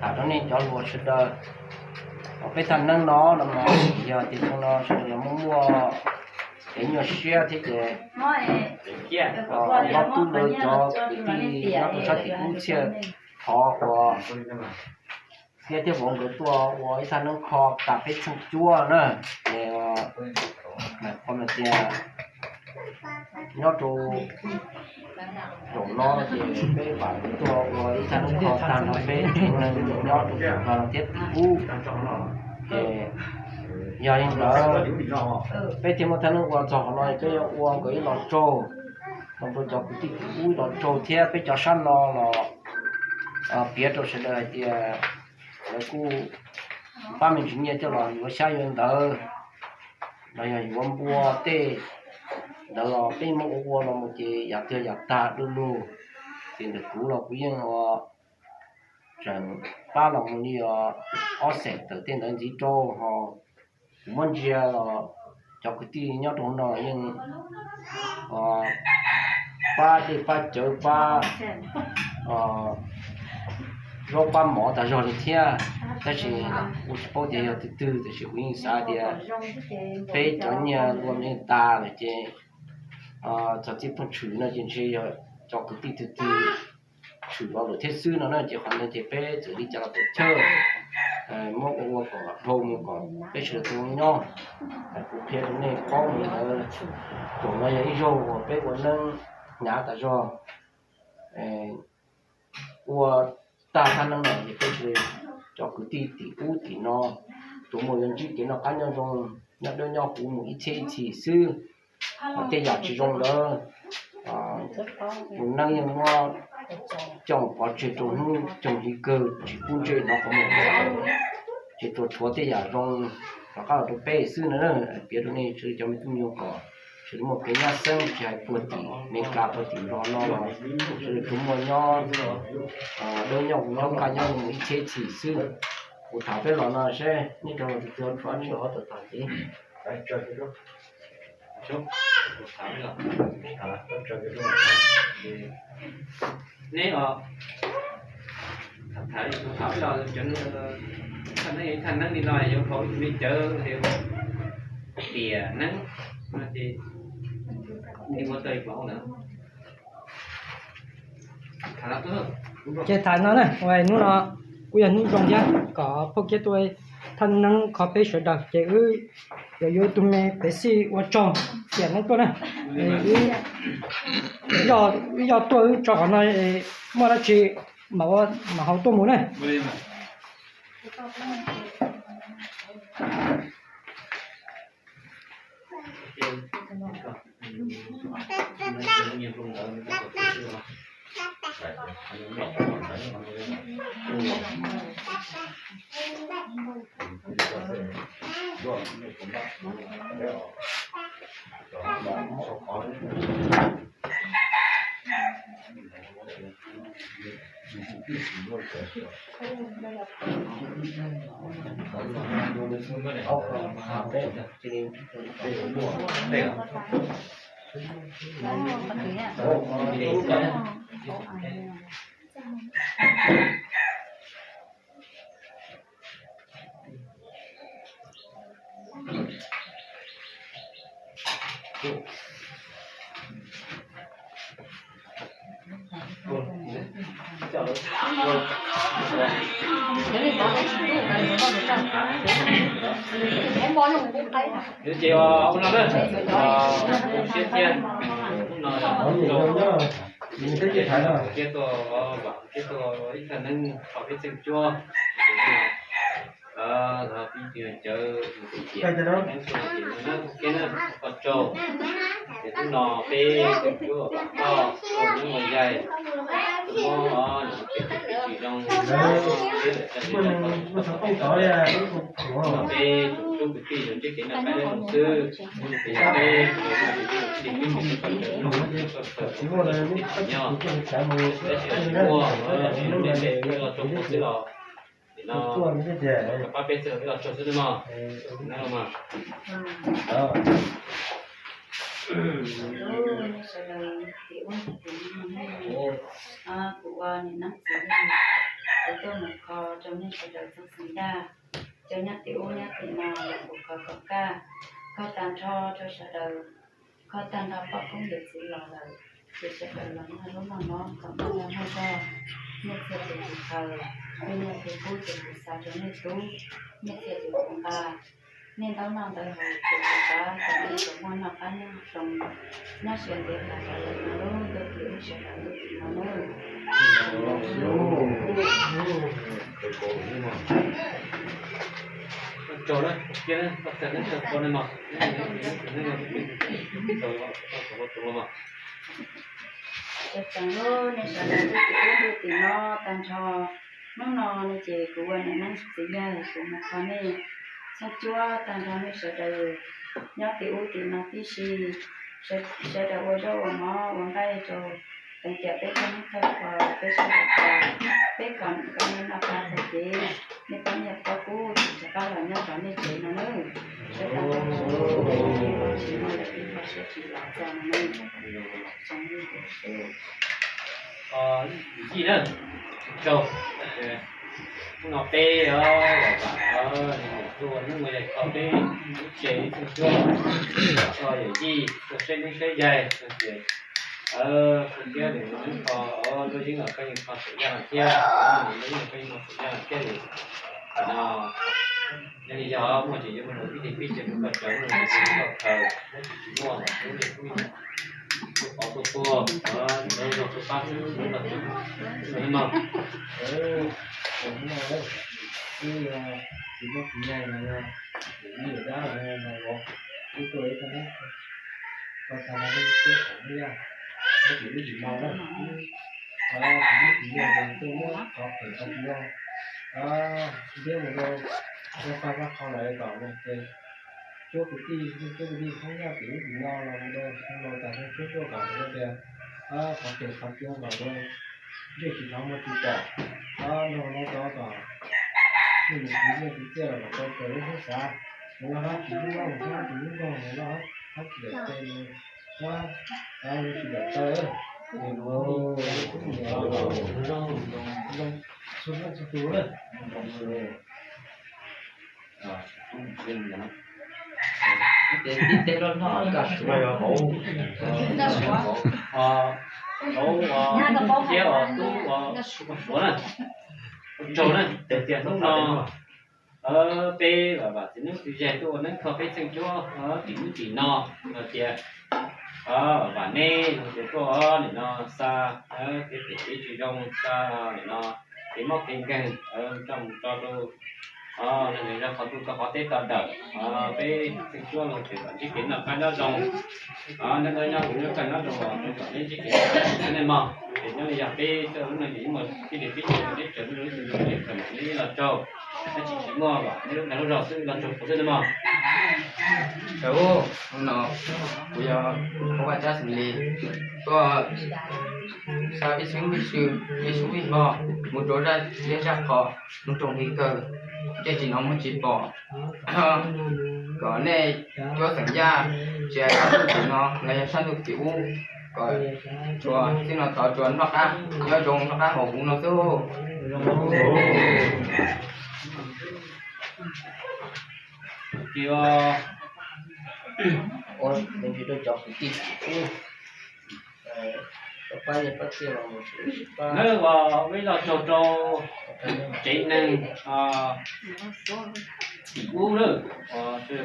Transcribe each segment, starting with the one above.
Tham rau nej cov hluas sawv daws, peb thaj neeb no no mas yog tias xyoo no sawv daws los muaj muaj kev nyuaj siab thiab ces ob tug lawv cov kwv tij nyob rau sab tim ub thiaj thov uas Hiab thiab vauv nkawd tuaj ua ib thaj neeb kho tas peb txheej cuab na. Ces qhov tias nyob rau zaum no ces peb vam tuaj ua ib thaj neeb kho tag nrho peb tsev neeg nyob rau tim no thiab tim ub. Ces yog li ntawd peb thiaj muaj thaj neeb ua txog qhov no, peb yuav ua nkawd ib los tsaug rau cov kwv tij tim ub, ib los tsaug thiab peb cov sab no los piav rau sawv daws hais tias lawv kuj pab me ntsis nyiaj coj los yuav xyab yuav ntawv los yog yuav npua tej ntawd los peb muab ua ua los mus ces yam twg yam tag du lug. Ces ntawm kuv los kuv yeej ua tseem pab los mus li ob xees tawm tej ntawd ntxiv rau ho kuv muab ntsia los cov kwv tij nyob rau hauv no yeej pab dej pab cawv pab zaub pab mov tas zog li thiab. Tab sis kuv tsis paub tias yog twg twg, tab sis kuv yeej xav tias peb cov nyiaj ua me tas lawm ces txog txij phooj tshwm no ces ntshe yog cov kwv tij twg twg tshwm los lawm thiab xwb no na. Ces qhov ntawd ces peb txawm li cas los txawm chawj muab ua ua kom dhau mus kom peb sawv daws tau nyob. Kuv qhia rau nej paub mus li ntawd, zaum no yog ib zaug uas peb ua neeb hnyav tas zog. Ua tag thaj neeb no ces peb sawv daws cov kwv tij tim ub tim no, tus muaj yuav ntsib kev noj qab nyob zoo, nyob dawb nyob huv mus ib txhiab ib txhis xwb. Tej yam tsis zoo ntawd tus neeb yeej muab coj pov tseg rau hnub coog li kawg tsis pub ntsej hnov qhov muag, ces tsuas tshuav tej yam zoo rov qab los rau peb xwb no. Piav rau nej sawv daws cov me tub me nyuam kom sawv daws muaj kev nyab xeeb tsis hais puag tim Meskas puag tim Nplog no los sawv daws tsuas muaj nyob dawb nyob huv nyob kaj nyob mus ib txhiab ib txhis xwb. Kuv tham peb los no seb nej cov hluas twg twg tshuav tshuav tsis hov tawm tham ces neb os, tham tham li kuv tham los cov thaj neeb li no yuav haus ib tug me cawv tiam neeb no ces nej muab tau ib pluag na. Ces tham no na, hnub no kuj yog hnub zoo thiab kom phauj Kiab tuaj thaj neeb kho peb sawv daws ces wb yuav yuav tus me pev xij ua tsaug tiam neeb tuaj na. Wb yog tuaj wb tso qhov no, muaj dab tsi mam ua mam haus tuaj mus na. Ces ua no na, siab thiab, hnub no Kiab tuaj, Vam Kiab tuaj ib thaj neeb kho peb txheej cuab, pib cawv, neeb tuaj ces neeb kho tsaug, ces hnub no peb txheej cuab Vam Kiab tuaj neeb ua yaig, tuaj muab peb tsis zoo, peb txhua tus tub kwv tij zoo ntsib kev noj qab nyob zoo xwb. Ces yog peb tsis muaj nyob, tab sis tsis muaj, tsis muaj npe los tso xwb los, no pab peb txhua tus los tso xwb no. tuaj mus kho rau nej sawv daws txog xeem Yaj, cov nyob tim ub nyob tim no los mus kho kom kaj, kho tag nrho rau sawv daws, kho tag nrho poj koob yawm txwv los lawm, ces sawv daws los noj zaub noj mov kom noj noj zog, nej txhia tus tus qhaws, nej nyiaj tus kub ces kuv xa rau nej tub, nej txhia tus tus nqa, nej ntaub noj ntawv haus ces kuv xav kom nej tsuas muaj noj qab nyob zoo, nyob siav ntev tas tas lawm no lub ntuj tim ub sawv daws ntuj tim no nawb. Tseem lub nej sawv daws ntuj tim ub ntuj tim no tag nrho. Hnub no no ces kuv ua niam neeb txiv yawg kuv mus kho nej txheej cuab tag nrho nej sawv daws nyob tim ub tim no tib si, sawv daws ua zaub ua mov ua nqaij rau teev tiam peb thawj neeb thawj kho, peb sawv daws kho, peb kho kom nej noj qab tag kev, nej pab nyiaj pab kub tsis rov qab los nyob rau nej tsev no nawb. Sawv daws tsis muaj lawm ib qho siab tsis los txog no nawb. Yij na, tsaug. Hnub no peb os, vam, tuaj ua neeb ua yaig kho peb lub tsev, tuaj cuab, kho yawm yij, tuaj saib neeb saib yaig, ces kho thiab, kho lub yeeb los koj yeej kho xyem Yaj no thiab, lub yeeb los koj yeej kho xyem Yaj no thiab li. Tam no yog li yog muaj ces yuav muaj ib teg pib ces kuv koj cawv, muaj ces kuv koj khaws, muab tsis tsis muaj los kuv li kuj tuaj pov tuaj tuag, lawv zog tuaj pab xwb, lawv los tsis no. Tus muaj tus nyaig no yog tus yij dab no los, wb tuaj ib tug neeb, tau tag no wb tuaj qhov yaj, wb tus ib tsis no na, wb tus ib tsis yog ces tuaj muab qhov phem qhov tsis zoo, ntiab mus rau, rau pab pab qhov lawm kom ces cuab kwv tij, cuab kwv tij Hmoob Yaj tim ub tim no los mus rau, los tas cuab cuab kom tias qhov phem qhov tsis zoo kom ntsej tsis thov muag tsis pom, nrog no tov kom nej mus kwv tij kwv tij los kom tau raws lub siab xav, mus loj hab tsis lub loj, mus hab tsis lub nroog, mus loj hab tsis dawm tes, mus hab tsis dawm taw, mus ua tub mus zoo, txhua leej txhua tus na. Thiab tub Suav na, ua tsaug na, tias hnub no peb vam txiv neeb txiv yaig tuaj ua neeb kho peb txheej cuab tim ub tim no, los tias vam neb los tias tuaj nim no xa kev phem kev tsis zoo, xa nim no kev mob kev nkeeg tso mus tso rau zej zos qhov ntuj txog qhov teb tag dawm, peb txheej cuab los tias kom ntsib kev noj qab nyob zoo, nyob nyob nyob nyob kawg nyob zoo los kom neb ntsib kev noj qab nyob zoo xwb nej mog. Ces nyob li yog peb tuaj lub no ces ib muag tij li peb tug neb tsaws lub zoo ib tug zoo ces kom neb los tsaug, neb tsis tsis muaj los neb lub dag lub zog xwb los tsaug kuv xwb nej mog. Ua no kuv yog Hmoob Vaj Tsab xeem Lis, tuaj xa peb xeeb peb xwm, peb xeeb peb hmo mus rau zaj liab zaj qhos, mus rau nqi kawg, ntsej tsis no muag tsis pom, kom nej cuab xeem Yaj tsis hais sab ntuj tim no los yog sab ntuj tim ub, kom tsuas txij no tod tsuas noj qab nyob zoo noj qab haus huv no xwb. Ces ua rau cov kwv tij tim ub, pab nyiaj pab txiaj los, nawb, ua ib lo tsaug rau tsev neeg tim ub nawb,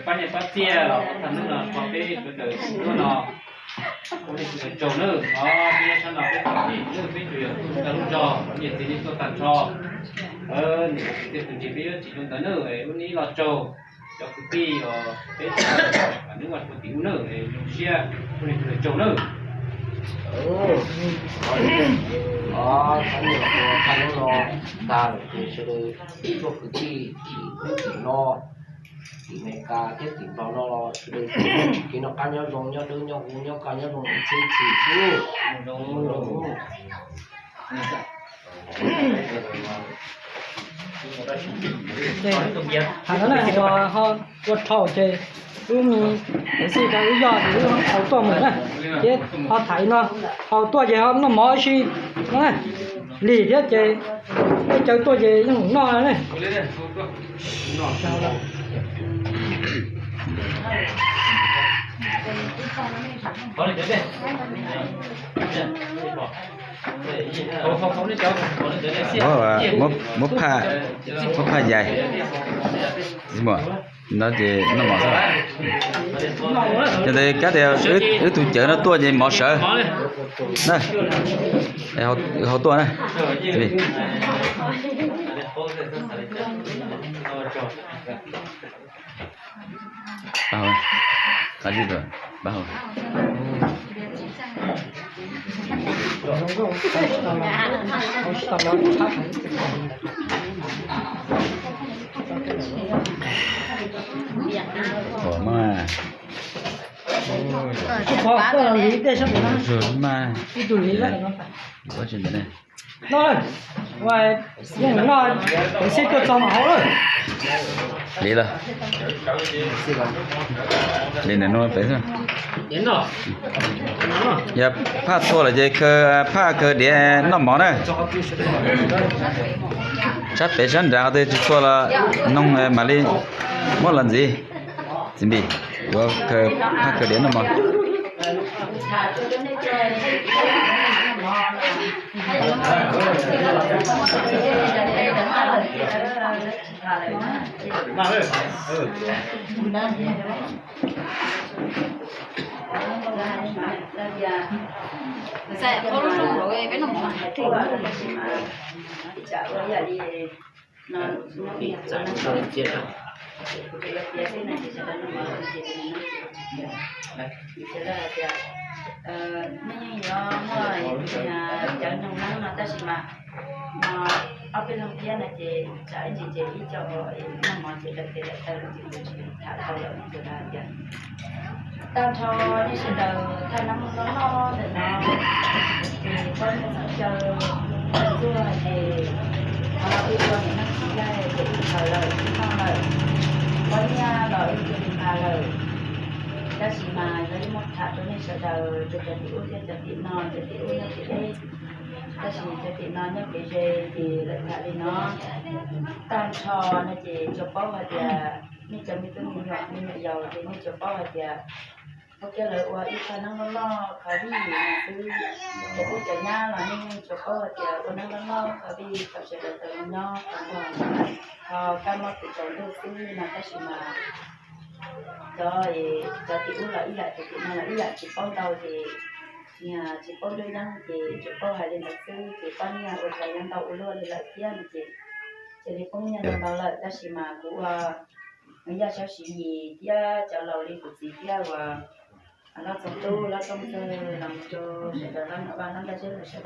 pab nyiaj pab txiaj los tag hnub no tso peb sawv daws tim ub no, ua nej sawv daws tsaug nawb. Peb nyob sab no peb pom nej nawb, peb tsuas yog tug dag lub zog, niam txiv nej tuaj tag nrho, niam txiv tej tus ntsis peb yuav tsis zoo ntawd nawb, ua nej ib lo tsaug. Cov kwv tij os, peb tsev neeg ua tim ub nawb, zoo siab, ua nej sawv daws tsaug nawb. Qhov nyuag ua qhov hnub no tag lawm ces sawv daws tuaj kwv tij tim ub tim no, tim Meskas thiab tim Nplog no los sawv daws kev noj qab nyob zoo, nyob dawb nyob huv, nyob kaj nyob zoo ib txhiab txhis xwb. Hais no na, ho ua rhau ces wb me xij rau wb yog ces wb haus tuaj mus na, ces ho tham no, haus tuaj ces ho noj mov ib si no na, lig thiab ces wb Caw tuaj ces yeej noj ne. Muab phaj, muab phaj yais, no ces noj mov xwb. Yog tes kab tias wb tug cawv no tuaj ces mov sawv na. Hau tuaj na. Ua mas, ua tsis ntawd ne. Li lawm, li ntawm no pem xwb. Yog phaj txhua lawm ces khaws phaj khaws diav noj mov na. Sab pem sab nrad qhov twg tsis txhua los noog mam li muab los ntxiv. Txiv Npis, yuav khaws phaj khaws diav noj mov. Nej yeej yuav muaj cov noog neeb no tab sis mas ob peb leeg thiab no ces tsam ib ntsis ces ib co noj mov ces lawm tes lawm taw lawm ces kuv tsis tham tau lawm no ces hais tias tag nrho nej sawv daws thaj neeb loj loj ntawm no ces poj niam txheeb caw txuag ces wb ua niam neeb txiv yaig ces wb khaws lawm wb noj lawm, poj niam los wb cia li nqa lawm. Tab sis mas yog ib muab tham rau nej sawv daws rau cov tim ub thiab cov tim no, cov tim ub nyob tim deb, tab sis cov tim no nyob kev ze ces lawv tham li no. Tag nrho no ces tsuas paub hais tias nej cov me tub me nyuam me nyuam yaus ces nej tsuas paub hais tias ua kiag lawv ua ib thaj neeb loj loj kho vij no xwb. Cov tub cov nyab los nej yeej tsuas paub hais tias ua neeb loj loj kho vij kom sawv daws tau nyob tau nquag, ho kab mob tus tsaus ntuj xwb no tab sis mas cov, cov tim ub los ib yam, cov tim no los ib yam, tsis paub ntau ces niag tsis paub nruab yeeb ces tsuas paub hais li ntawd xwb ces poj niam ua cas yuav ntau ua luaj li lawm thiab no ces cia li poob nyiaj ntau ntau lawm tab sis mas kuv ua yaj saub siv yis thiab cov laus li kuv txiv thiab uas Loj Txoov Tub, Loj Tooj Txawg los mus rau sawv daws, Loj Nyuam Vaj, Loj Ntaj Zeb los sawv